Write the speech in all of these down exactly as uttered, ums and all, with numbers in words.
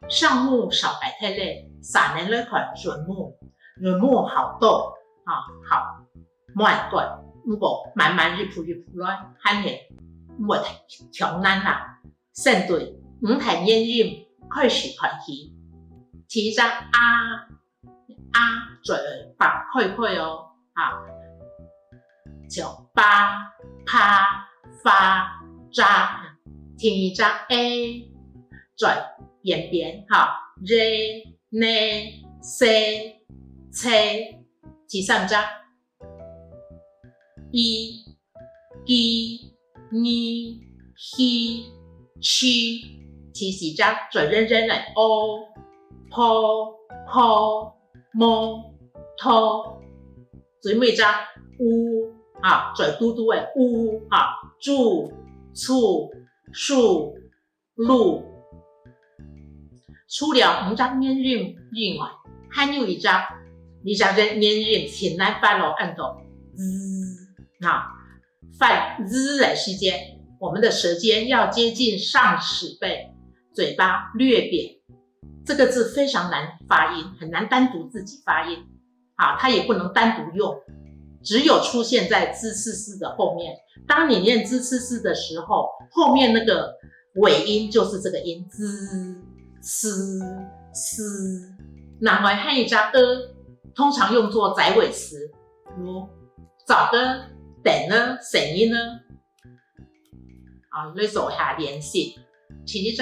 上目少擺忒咧，儕人來看潤目，潤目好多，啊，好滿個，毋過慢慢一步一步來，還係毋會忒難啦。先對五大元音開始看起。第一隻啊，啊，嘴巴開開哦，啊，像巴、帕、發、扎。第二隻欸，嘴扁扁，哈，熱、呢、西、切。第三隻 i、ki、ni、hi、chi。第四隻嘴圓圓个o、po、ko、mo、to。最尾隻u，啊，嘴嘟嘟个u，啊，chu、chu、shu、lu。除了五隻元音以外，還有一隻，這隻元音盡難發哦，安到z。啊，發z个時節，我們的舌尖要接近上齒背，嘴巴略扁。這個字非常難發音，很難單獨自己發音。 啊，它也不能單獨用，只有出現在z、c、s的後面。當你念z、c、s的時候，後面那個尾音就是這個音，z、c、s。然後還有一隻呃，通常用作載尾詞，如早个、等呢、省音呢。啊，來做下練習。第一隻，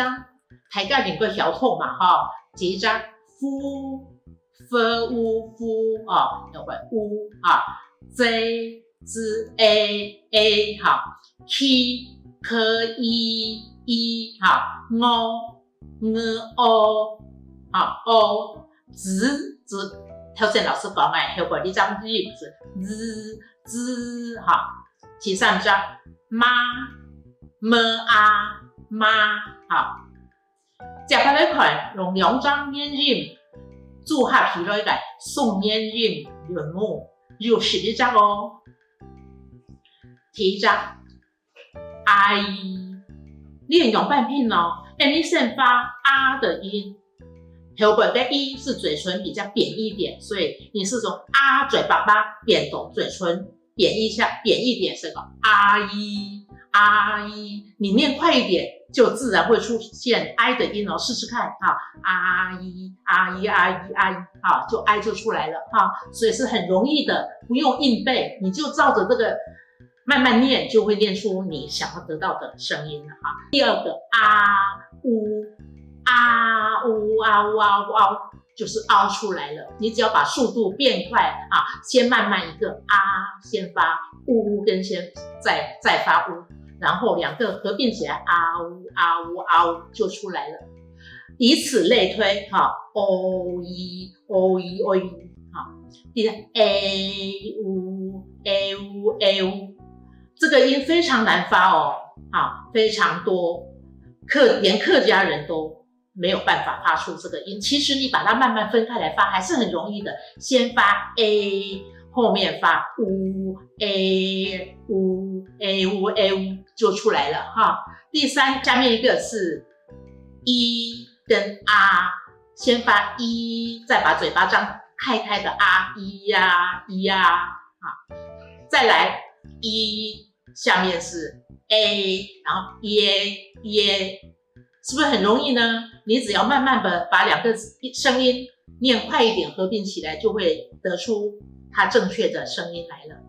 大家應該曉讀嘛，吼。第一隻，fu、 f、u、fu，哦，有個u，哈，j、z、e、e，哈，ki、k、i、i，哈，ngo、ng、o，哈，o，z、z，頭先老師講个，後背這隻z，z、z，哈。第三隻，ma、m、a、ma，哈。 接下來看，用兩隻元音組合起來个雙元音韻母，有十一隻哦。第一隻，ai，你用半品哦，恁呢先發a的音，後背个i是嘴唇比較扁一點，所以你是從a嘴巴巴扁到嘴唇 扁一下，扁一點，是個ai，ai，你念快一點，就自然會出現i的音哦，試試看哈，ai，ai，ai，ai，哈，就i就出來了哈，所以是很容易的，不用硬背，你就照著這個慢慢念，就會念出你想要得到的聲音了哈。第二個，a，u，a，u，a，u，a，u，a，u，就是凹出來了。你只要把速度變快啊，先慢慢一個啊，先發u，跟先再，再發u，然後兩個合併起來，au，au，au，就出來了。以此類推，哈，oi，oi，oi，哈，第三，eu，eu，eu，这个音非常难发哦，哈，非常多，客，连客家人都 没有办法发出这个音。其实你把它慢慢分开来发，还是很容易的。先发a，后面发u，a，u，a，u，a，u，就出来了哈。第三，下面一个是i跟a，先发i，再把嘴巴张开开的a，i呀，i呀，啊，再来i，下面是a，然后e，e， 是不是很容易呢？你只要慢慢的把两个声音念快一点，合并起来，就会得出它正确的声音来了。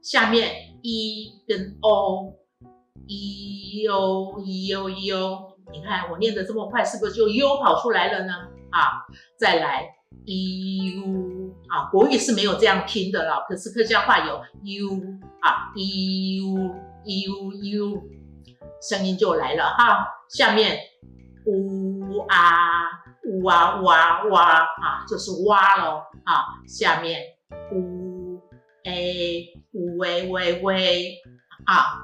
下面i跟o，i o，i o，i o，你看我念得这么快，是不是就u跑出来了呢？啊，再来 iu，啊，国语是没有这样拼的啦，可是客家话有u，啊，iu，iu，iu，声音就来了哈。下面u a，u a，u a，u a，啊，就是蛙咯，啊，下面u e，u e，u e，u e，啊，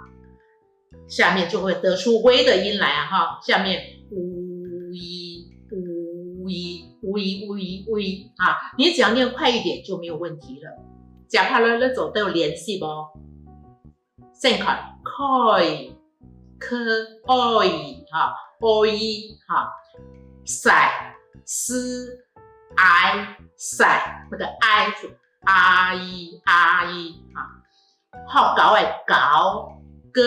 下面就会得出v的音来啊，哈。下面ui，ui，ui，ui，ui，ui，啊，你只要念快一点就没有问题了。接下来呢，做得有练习哦。先看，koi，k，oi，哈，oi，哈。晒，s，i，晒，那个 i 是 i，i 啊。好，搞哎，搞，个，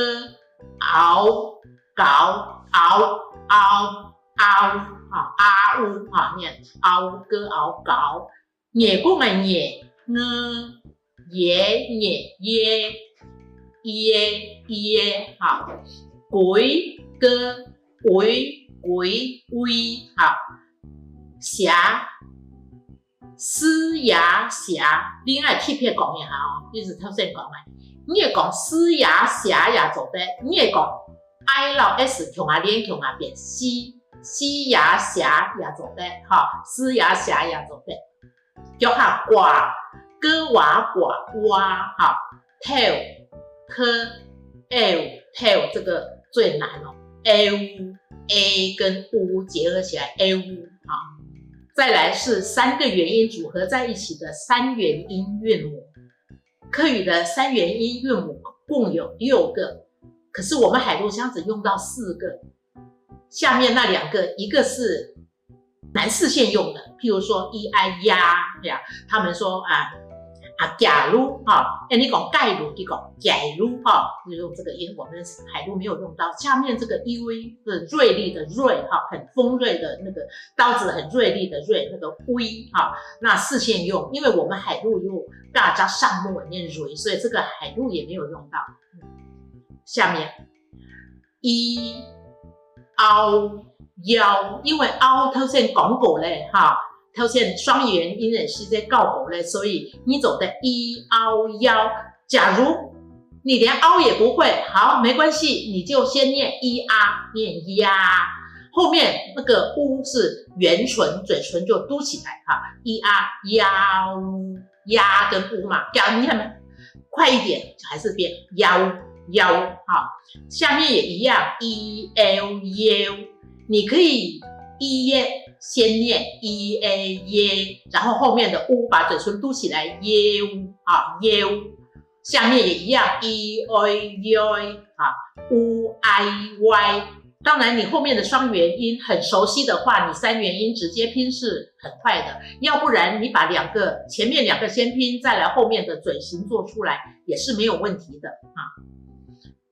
熬，搞，熬，熬，熬，哈，啊，u，哈，念熬，个，熬，搞。 耳公个耳，ng，耶，耶，耶，耶，耶，哈。鬼，个，鬼，鬼，鬼，哈。蛇，s、ya，蛇。另外特別講一下哦，就是頭先講个，你也講s、ya，蛇也做得，你也講 i 摎 s共下連共下變，s、s、ya，蛇也做得，哈，s、ya，蛇也做得。 腳下瓜，个哇瓜，哇，哈，頭，k、l，頭，这个最难哦。l、a 跟u结合起来，l，哈。再来是三个元音组合在一起的三元音韵母。客语的三元音韵母共有六个，可是我们海陆腔只用到四个。下面那两个，一个是 南四县用的，譬如说 i、ai、ya，对啊，他们说啊，啊，假如哈，哎，你讲假如，你讲假如哈，就用这个音，我们海陆没有用到。下面这个 i 是锐利的锐哈，很锋锐的那个刀子，很锐利的锐，那个 ui 哈，那四县用，因为我们海陆又大家上木念 ui，所以这个海陆也没有用到。下面 i、ao、iao，因为 ao 头先讲过嘞哈，头先双元音也是在教过嘞，所以你走的 i、ao、iao。假如你连 ao 也不会，好，没关系，你就先念 i、a，念 ia，后面那个 u 是圆唇，嘴唇就嘟起来哈，i、a、iao。 ia 跟 u 嘛，iao，你看没？快一点，还是变 iao、iao，好。下面也一样，i、ao、iao。你可以 i、ie 先念 i、e、ie，然后后面的 u 把嘴唇嘟起来，iao，好，iao。下面也一样，i、oi、ioi，好，u、ai、uai。当然，你后面的双元音很熟悉的话，你三元音直接拼是很快的。要不然，你把两个，前面两个先拼，再来后面的嘴型做出来，也是没有问题的啊。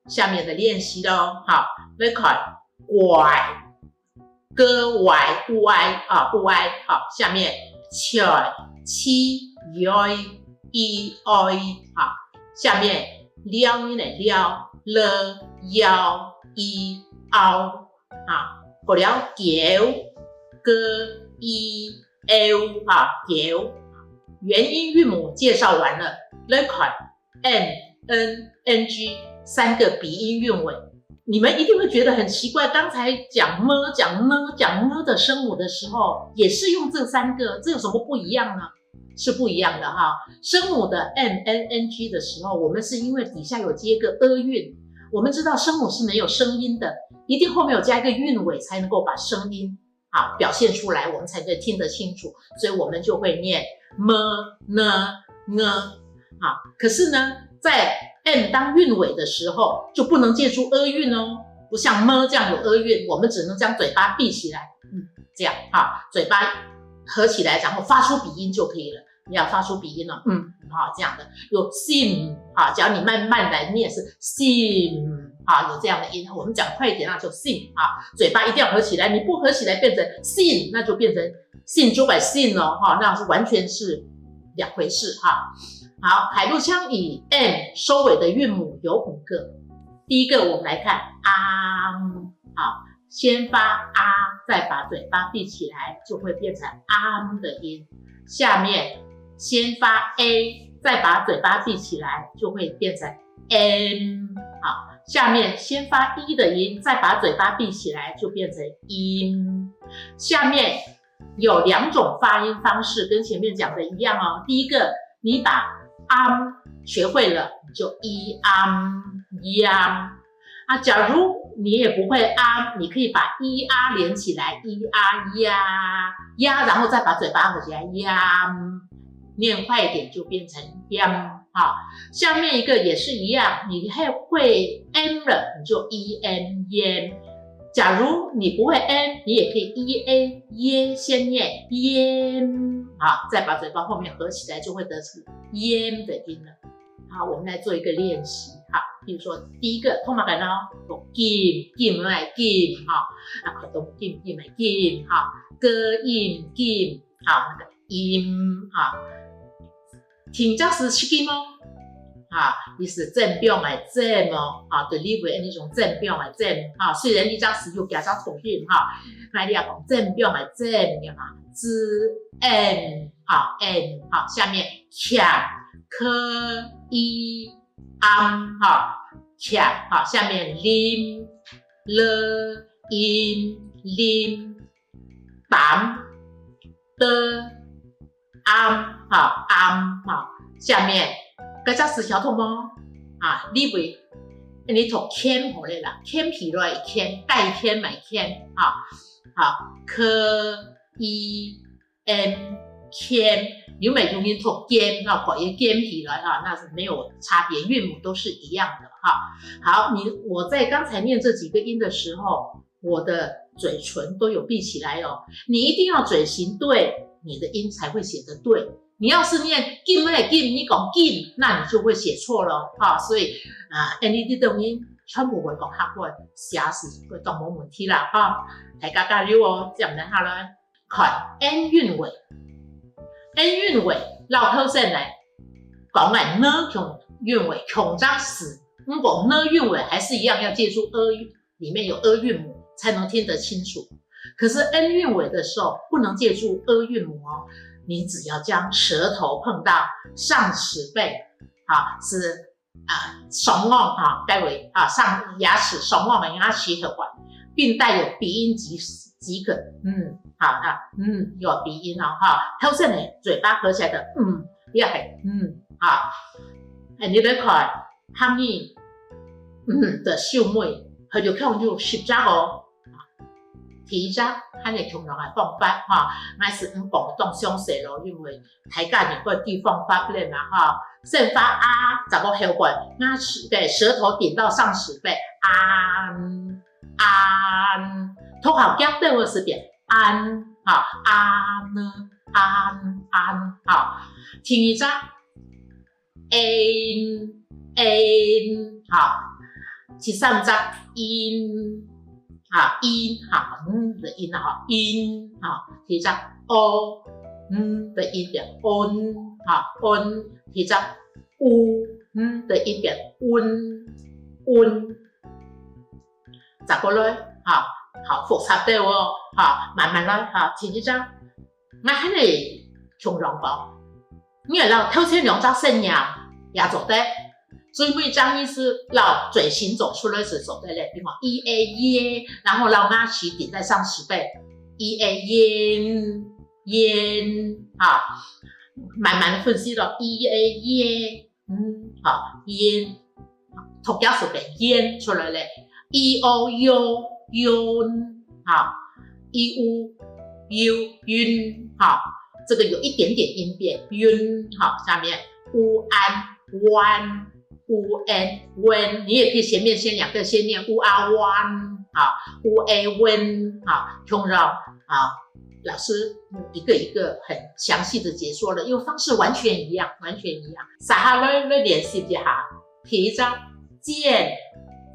下面的练习咯，好，来看，怪，个、uai、uai，啊，uai，好，下面，choi、chi、ioi、ioi，好，下面，liao音的liao，l、iao、i、ao，啊，过了，kiao，k、i、ao，啊，kiao。元音韵母介绍完了，来看 n、n、ng 三个鼻音韵尾。你们一定会觉得很奇怪，刚才讲 m、讲 n、讲 ng 的声母的时候，也是用这三个，这有什么不一样呢？是不一样的哈。声母的 n、n、ng 的时候，我们是因为底下有接一个 e 韵，我们知道声母是没有声音的，一定后面有加一个韵尾才能够把声音 啊，表现出来，我们才可以听得清楚，所以我们就会念 m、n、ng。啊，可是呢，在 n 当韵尾的时候，就不能借助 e 韵哦，不像 m 这样有 e 韵，我们只能将嘴巴闭起来，嗯，这样哈，嘴巴合起来，然后发出鼻音就可以了。你要发出鼻音哦，嗯，哈，这样的，有 sim，哈，只要你慢慢来念是 sim，哈，有这样的音，我们讲快一点，那就 sim，哈，嘴巴一定要合起来，你不合起来变成 sin，那就变成 sin 就改 sin 了，哈，那是完全是两回事哈。好，海陆腔以 n 收尾的韵母有五个，第一个我们来看 am，好，先发 a，再把嘴巴闭起来，就会变成 am 的音。下面先发 a，再把嘴巴闭起来，就会变成 em。好，下面先发 i 的音，再把嘴巴闭起来，就变成 im。下面有两种发音方式，跟前面讲的一样哦。第一个，你把 am 学会了，你就 i am、i am。啊，假如你也不会 am，你可以把 i、a 连起来，i、a、i、a，i，然后再把嘴巴合起来，i am。念快一点就变成 iam。好，下面一个也是一样，你还会 em 了，你就 i em、i em。假如你不会 n，你也可以 e a，耶，先念 em，啊，再把嘴巴后面合起来，就会得出 em 的音了。好，我们来做一个练习。好，比如说第一个，同学们哦，讀金，金来金，哈，啊，讀金，金来金，哈，个音金，哈，那个音，哈。 聽這字識金無？啊，佢係正方个正哦，啊，對，你會恁樣正方个正，啊，雖然你這字有加隻重音，哈，該你也講正方个正，有無？字，n，啊，n，啊，下面強，k，i，am，哈，強，哈，下面林，l，im，林，擔，的， am，哈，am，哈。下面，該隻字曉得無？啊，你會，你讀撿好了啦，撿起來撿，該撿來撿，哈，好，k，i，m，撿，有無有人讀撿？哈，可以撿起來哈，那是沒有差別，韻母都是一樣的哈。好，你，我在剛才念這幾個音的時候， 我的嘴唇都有閉起來哦。你一定要嘴型對，你的音才會寫得對。你要是念金个金，你講金，那你就會寫錯了哈。所以啊，恁樣這種音全部會講客話，寫字會當無問題啦哈。大家加油哦，接下來看n韻尾，n韻尾，老頭先來講个n韻尾，共隻字，毋過n韻尾還是一樣要借助 裡面有ơ韻母才能聽得清楚。可是n韻尾的時候不能借助ơ韻母哦，你只要將舌頭碰到上齒背，啊，係啊上頷哈，該位啊上牙齒上頷个牙齒後背，並帶有鼻音即即可，嗯，好啊，嗯，有鼻音哦哈。頭先呢，嘴巴合起來的，嗯，也係嗯，好，哎，你來看，下面 嗯，的秀妹，佢就共有十隻哦。第一隻，還係共樣个方法哈，𠊎係毋講當詳細咯，因為大家人个地方法咧嘛哈。先發啊，再過後背，牙齒，對，舌頭頂到上齒背，啊，啊，頭殼夾到个時變，安，哈，安，安，安，哈。第二隻， en，en，哈。第三隻，in，哈，in，哈，嗯，个in，哈，in，哈。第一隻，o，n，个in變on，哈，on。第一隻，u，n，个in變un，un。再過來，哈，好複雜个哦，哈，慢慢來，哈。第一隻， 𠊎還係共樣講，你愛摎頭前兩隻聲音也做得，最尾正音係摎嘴型做出來係做得咧。比如講，e a，耶，然後摎牙齒頂在上齒背，e a，煙，煙，哈，慢慢分析咯，e a，耶， 嗯，好，煙，讀个時候煙出來咧，e o，有，yon，好，e u，有，yun，好，這個有一點點音變，yun，好，下面，u an，wan，u n，wan，你也可以前面先兩個先念u a，wan，好，u a，wan，好，共樣，好，老師一個一個很詳細的解說了，因為方式完全一樣，完全一樣。接下來來練習一下。 第一隻，剪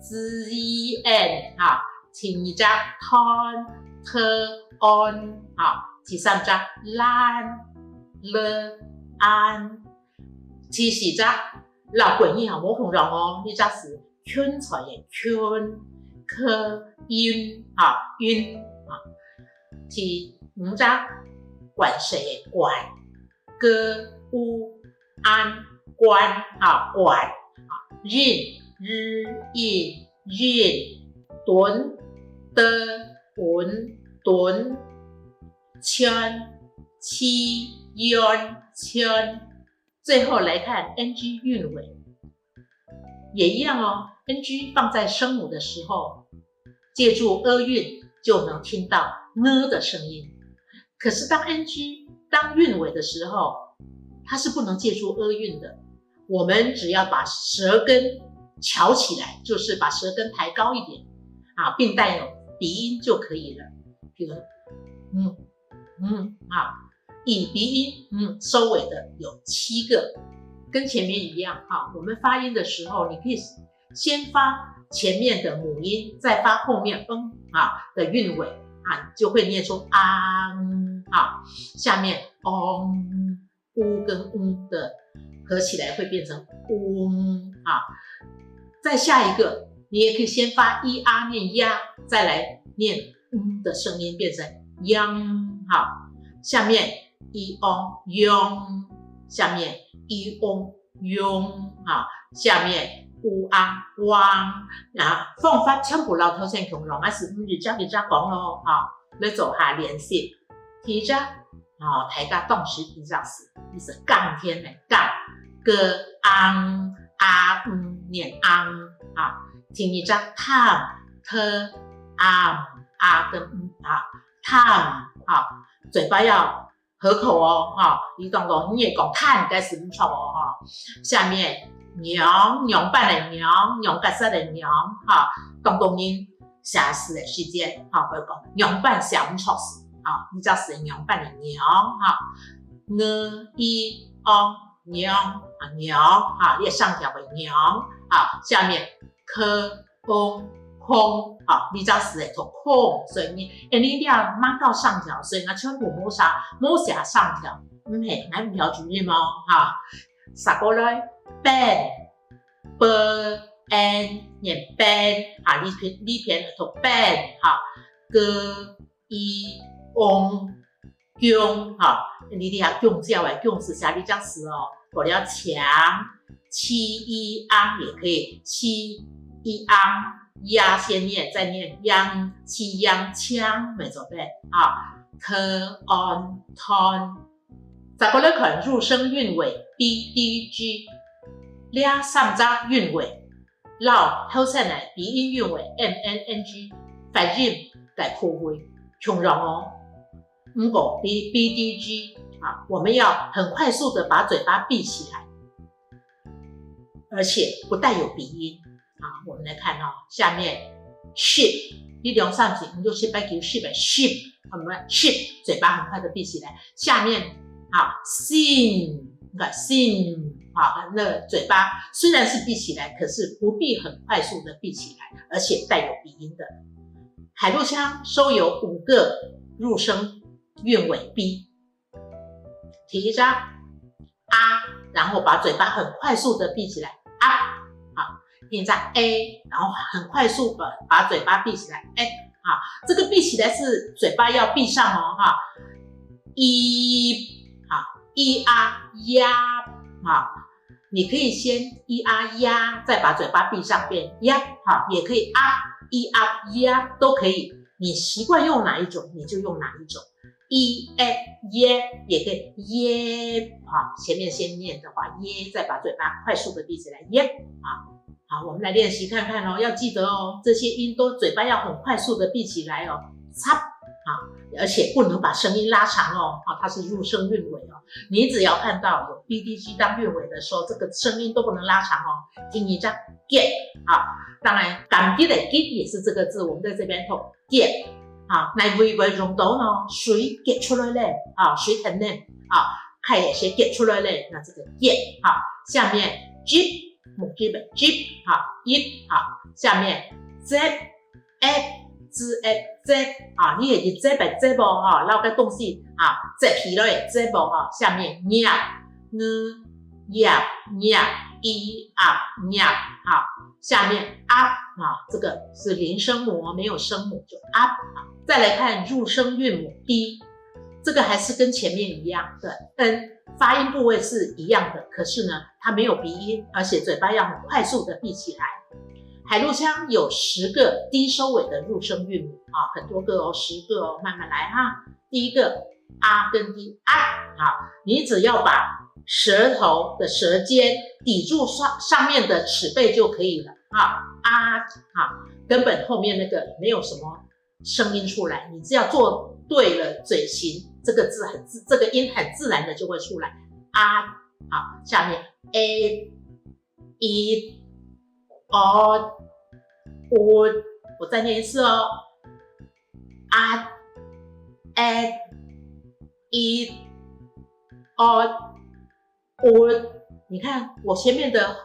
，z i n，哈，第二隻，斷，t on，哈，第三隻，爛，l an，第四隻，老鬼你哈，無共樣哦，這隻係芹菜个芹，k in，哈，in，哈。第五隻，關稅个關， g u an，關，哈，關，哈，印，r in，印，蹲，d un，蹲，圈，q ion，圈。最後來看n g韻尾。 也一樣哦，n g放在聲母的時候，借助ơ韻就能聽到n的聲音。可是當n g當韻尾的時候，它是不能借助ơ韻的。我們只要把舌根翹起來，就是把舌根抬高一點，啊，並帶有鼻音就可以了。比如，嗯嗯，好，以鼻音嗯收尾的有七个，跟前面一样哈。我们发音的时候，你可以先发前面的母音，再发后面嗯啊的韵尾啊，就会念出啊嗯啊。下面 ong，u 跟 ng 的合起来会变成 ung 啊。再下一个，你也可以先发 i a 念 ya，再来念 ng 的声音，变成 yang 哈。下面 i ong yong，下面 i ong yong 哈，下面 u a wang，啊，方法全部老头先共样，还是毋一只一只讲咯哈，来做下练习。第一只 哦，大家当时比较是，你是耕田的耕，个ang，a ng念ang啊。第二只探，t am，a跟 ng 啊，探啊，嘴巴要合口哦，哈，你当中你也讲探，该是不错哦，哈。下面娘，娘扮的娘，娘角色的娘，哈，当中人写字的时间，哈，会讲娘扮写不错字，哈，你只是娘扮的娘，哈。ng i ong 娘啊娘啊，你个声调会娘啊。下面 k ong kong 啊，你只是个读空，所以你，因为你这样蛮高声调，所以我全部无写，无写声调，毋系，俺毋标准音哦，哈。啥过来，ben，b en，念 ben，啊，你偏你偏读 ben，哈，g i ong 弓，哈，你这弓蕉的弓是写你这字哦，过了枪，七一昂也可以，七一昂，呀先念，再念 yang，七 yang 枪，没错的啊。t on ton，再过来看入声韵尾 b d g，这三只韵尾，老后生的鼻音韵尾 m n n g，发音在口味，共样哦。 如果 B B D G 啊，我们要很快速的把嘴巴闭起来，而且不带有鼻音啊。我们来看哦，下面 sheep，你两三次，你就去背给 sheep，sheep，很快 sheep，嘴巴很快的闭起来。下面啊，sin，你看 sin 啊，那嘴巴虽然是闭起来，可是不必很快速的闭起来，而且带有鼻音的。海陆腔收有五个入声 韵尾 B。提一下 a，然后把嘴巴很快速的闭起来，a，好，念一下 a，然后很快速的把嘴巴闭起来，a，好，这个闭起来是嘴巴要闭上哦，哈，i，好，i a ya，好，你可以先 i a ya，再把嘴巴闭上变 ya，好，也可以 a i a ya 都可以，你习惯用哪一种你就用哪一种。 i e ye 也可以 ye，好，前面先念的话 ye，再把嘴巴快速的闭起来 ye，好，好，我们来练习看看哦，要记得哦，这些音都嘴巴要很快速的闭起来哦，插，好，而且不能把声音拉长哦，好，它是入声韵尾哦。你只要看到有 B D G 当韵尾的时候，这个声音都不能拉长哦。第二只 get，好，当然 gan get 的 get 也是这个字，我们在这边读 get，好，哪位会用到呢？水 get 出来了，啊，水很冷，啊，开也是 get 出来了，那这个 get，好，下面 jip，木 jip，jip，好，一，好，下面 zip，f z f zip，啊，你也是 zip zip 哦，哈，那个东西啊，zip 起来 zip 哦，哈，下面 nhap，n nhap nhap，i ap nhap，好，下面 ap 啊，这个是零声母哦，没有声母，就 ap。再来看入声韵母 d，这个还是跟前面一样的 n，发音部位是一样的，可是呢，它没有鼻音，而且嘴巴要很快速的闭起来。海陆腔有十个 d 收尾的入声韵母啊，很多个哦，十个哦，慢慢来哈。第一个 a 跟 d，a，好，你只要把舌头的舌尖抵住上上面的齿背就可以了啊。a，好，根本后面那个没有什么声音出来，你只要做对了嘴型，这个字很自，这个音很自然的就会出来。a，好，下面 e，i，o，o，我再念一次哦。，at，at，it，ot，ut。你看我前面的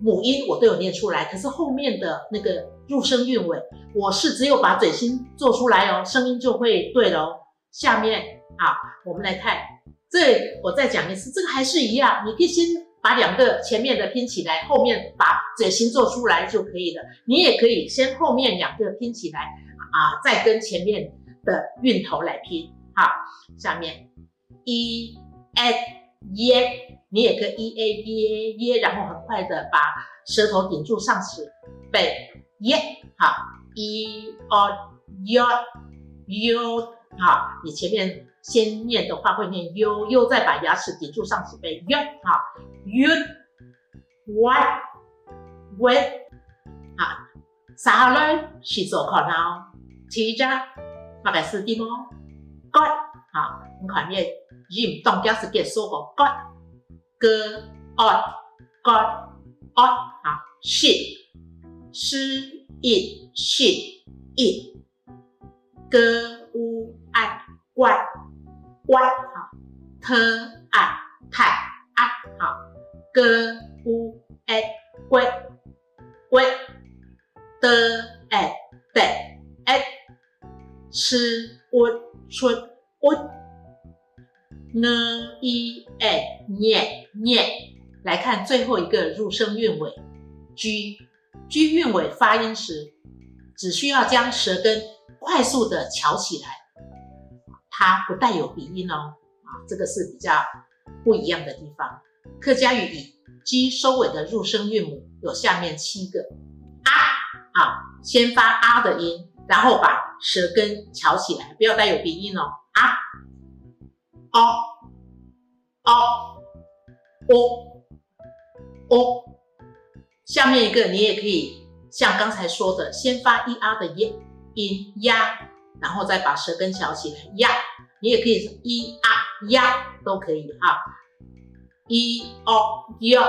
母音我都有念出来，可是后面的那个入声韵尾，我是只有把嘴型做出来哦，声音就会对了哦。下面啊，我们来看，这我再讲一次，这个还是一样，你可以先把两个前面的拼起来，后面把嘴型做出来就可以了。你也可以先后面两个拼起来啊，再跟前面的韵头来拼。好，下面 i，at，yet，你也可以 i，a，ye，ye，然后很快的把舌头顶住上齿背，yet，好，i，ot，yot，yot，好，你前面先念的话会念 yo，又再把牙齿顶住上齿背，yot，好，yut，wat，wet，好，接下來係做口闹，第一隻，麼个字知無？got，好，你看這音當遽係結束个，got，g，ot，got，ot，好，shit，sh，it，shit，it。 g u at，got，got，好，t at，tat，at，好，g u at，got，got，t at，tat，at，ch ut，chut，ut，ng i at，nyet，nyet。来看最后一个入声韵尾，g。 G韵尾发音时，只需要将舌根快速的翘起来，它不带有鼻音哦。啊，这个是比较不一样的地方。客家语以G收尾的入声韵母有下面七个：a，啊，先发a的音，然后把舌根翘起来，不要带有鼻音哦。a，o，o，o，o。 下面一个你也可以像刚才说的，先发er的音，ya，然后再把舌根翘起来，ya。你也可以er、ya 都可以哈。er、er、er、er、er、er、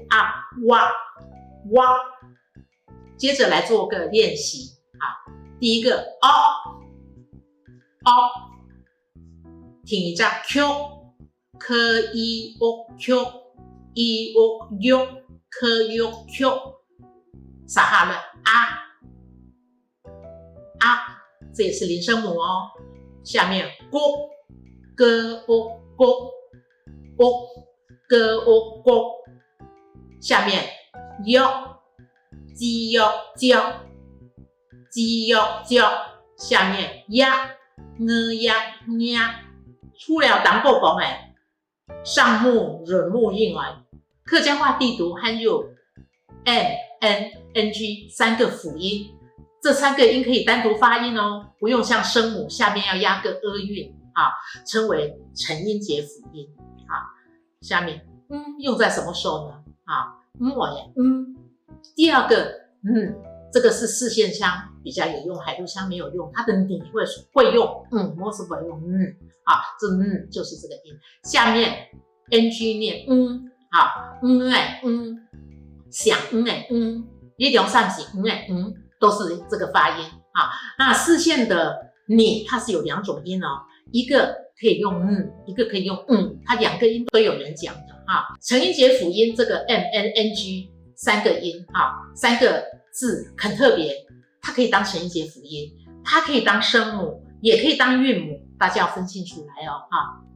er、er、er。接着来做个练习啊，第一个 o，o， 第二只kyo，k i o kyo，i o kyo，k i o kyo。接下來a，a，这也是零声母哦。下面 go，g o go，o，g o go。下面 yo，g yo yo。 G yo yo，下面ya，ng ya nya。除了單个講个上目、忍目以外，客家话地图还有m、n、ng三个辅音，这三个音可以单独发音哦，不用像声母下面要压个ơ韵啊，称为承音节辅音啊。下面 ng用在什么时候呢？啊，ng我也 ng。第二个 ng，这个是四县腔比较有用，海陆腔没有用，它的你会会用 ng，或是不会用 ng。啊，这 ng 就是这个音。下面 ng 念 ng，啊，ng哎 ng，响 ng 哎 ng，一两三四 ng 哎 ng，都是这个发音。啊，那四县的你它是有两种音哦，一个可以用 ng，一个可以用 ng，它两个音都有人讲的哈。承音节辅音这个 m、n、ng三个音啊，三个字很特别，它可以当承音节辅音，它可以当声母，也可以当韵母，大家要分清楚来哦哈。